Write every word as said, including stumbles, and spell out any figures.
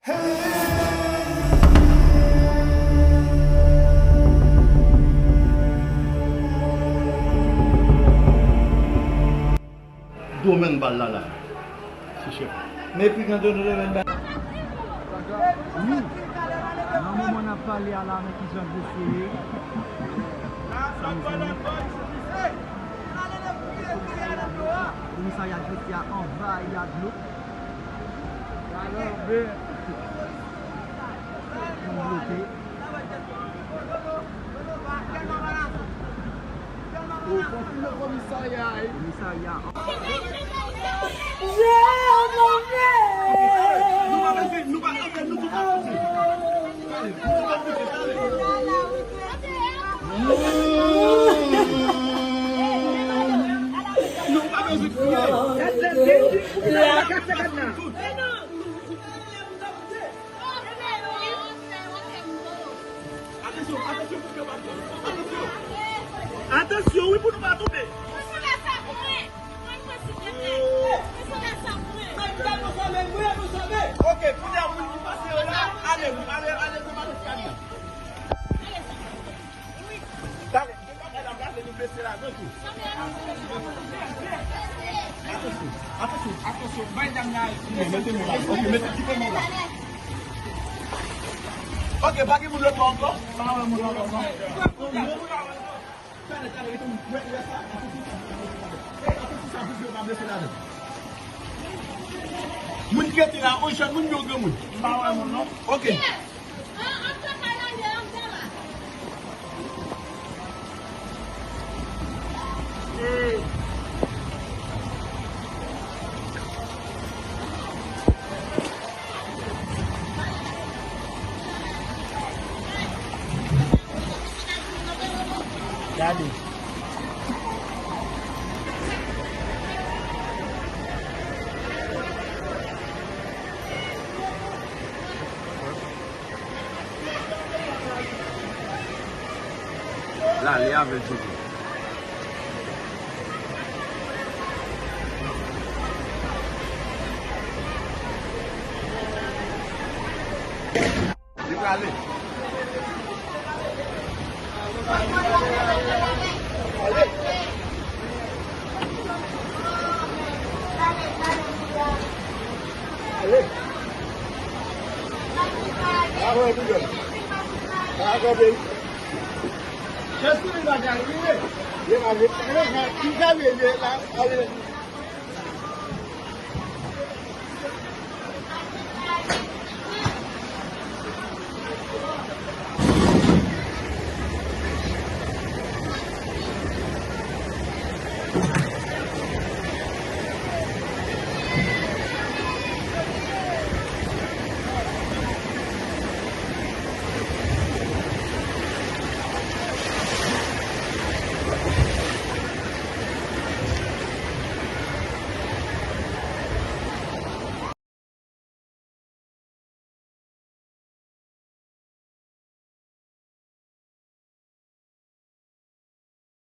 Domèn bal la la. Se chèf. Mepri kan Dono Domèn bal. Wi. Nan moman n ap pale a la, men kijan dosye ye. Sa, mezanmi. Komisarya Jeffery a anvayi ak dlo. Yon bloke. Komisarya, wi. Komisarya. Atansyon, atansyon, pou nou pa tonbe. Atansyon. Atansyon, wi, pou nou pa tonbe. Ok, kounye a, moun ki pase yo la, ale, ale, ale, ale, ale, ale. Talè, gen bagay la, gade, nou blese ladan tou. Atansyon, atansyon, atansyon, bay dam nan. Non, mete men la. Ok, mete, kite men la. Ok, pa gen moun lòt bò ankò? Pa wè moun lòt bò, non. Talè, talè, rete moun. Wè, wè sa, atansyon sa, atansyon sa, atansyon sa, pou yo pa blese ladan. Moun ki rete la, yon jèn moun, yon granmoun? M pa wè moun, non. Ok. Gade. L ale avè l toujou. Li prale. Ale. Ale. Pa pran pwoblèm. Pa kanpe. Jezi, li pa ka rive. Li pa rive. Li pa rive la. Ale.